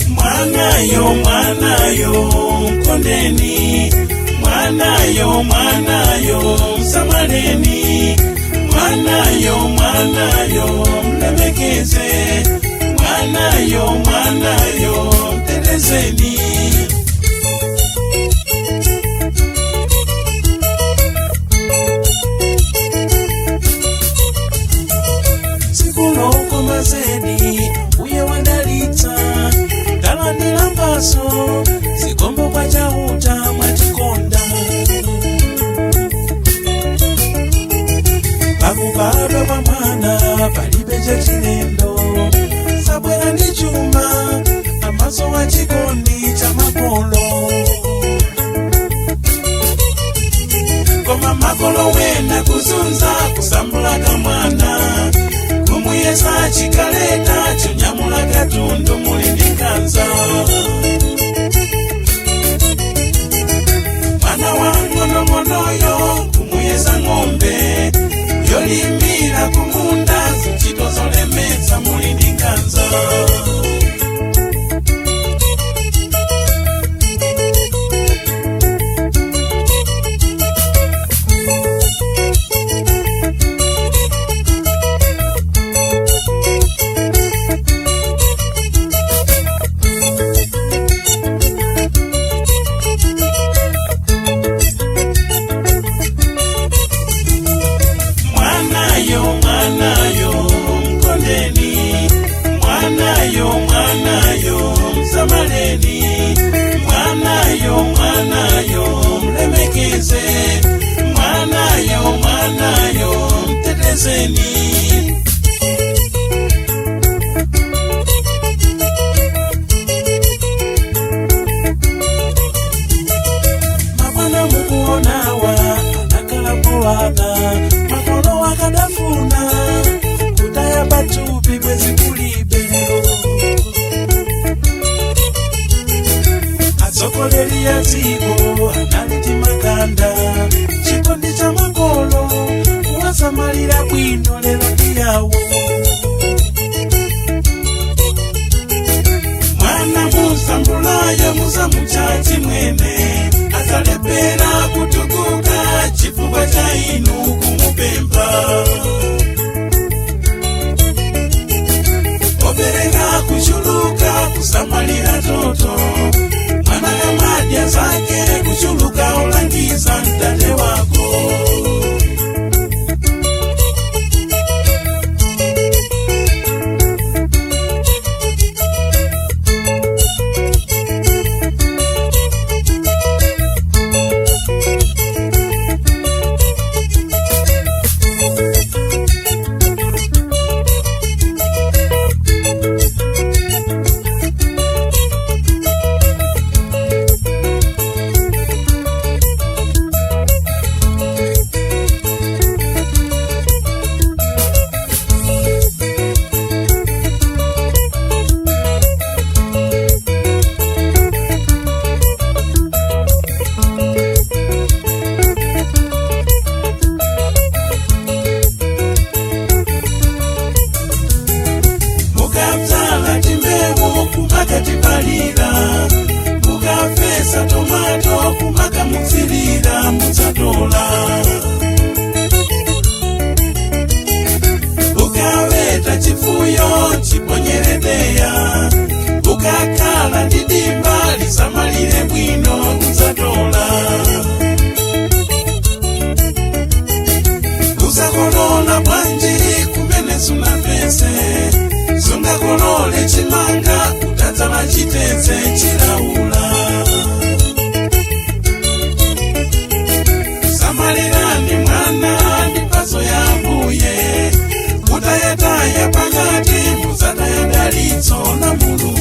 Mwanayo, mwanayo, mkondeni. Mwanayo, mwanayo, msamaleni. Mwanayo, mwanayo, mlemekeze. Mwanayo, mwanayo, mtetezeni. Sikulokoma zedi uye wandalitsa ndalandira mphatso zikomo kwa Chauta mwatikonda. Pakubadwa kwa mwana palibe chachilendo, sabwera ndi chuma, amaso wa chikondi cha makolo. Koma makolo wena kuzunza kusambula kamwana, kumuyesa chikaleta chunyamula katundu, muli ndi nkhanza. Mwana wa ng'onong'onoyo kumuyesa ng'ombe yolimira kumunda, zinchito zolemetsa, muli ndi nkhanza. Mwanayo, mwanayo, mkondeni. Mwanayo, mwanayo, msamaleni. Mwanayo, mwanayo, mlemekeze. Mwanayo, mwanayo, mtetezeni. Mabwana mukuonawa anakalapowana, makolo akadafuna kutaya patupi bwezi kulibero. Atsogoleri ya dziko analiti makanda, chikondi cha makolo kuwasamalira bwino lero ndiyawo. Mwana musambulayo musamuchachi mwene, azalepera kutukuka chifukwa cha inu kumupempha. Opereka kuchuluka kusamalira toto, mwana kamadya zake kuchuluka olangiza mtate wako. Mukabzala timbewu kumakatipalira, mukafesa tomato kumakamutsirira, mudzatola. Ukaweta chifuyo chiponyeredeya, ukakhala ndi dimba lisamalire bwino, mudzatola. Uzakolola bwanji kumene sunafese? Sungakolole chimanga utadzala chitetse chilaula. Samalirani mwana ndi mphatso ya Ambuye, kutayataya pakati muzataya dalitso la Mulungu.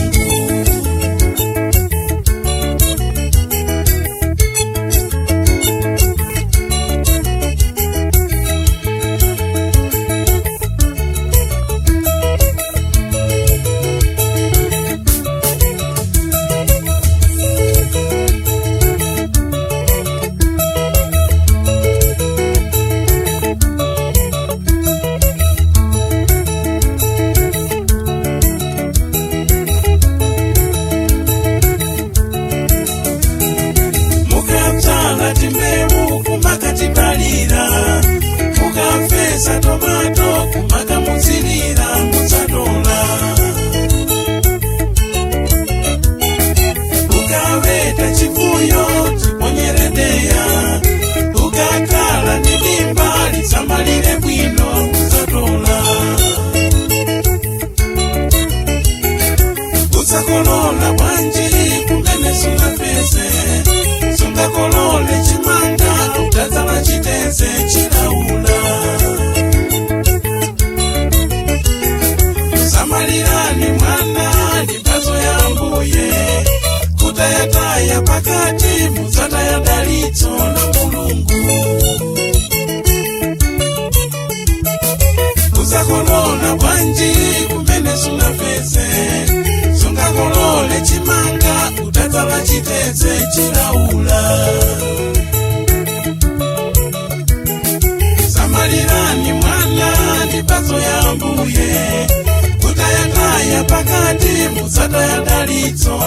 Chitedze chilaula. Samalirani mwana ndi mphatso ya Ambuye, kutayataya pakati mudzataya dalitso.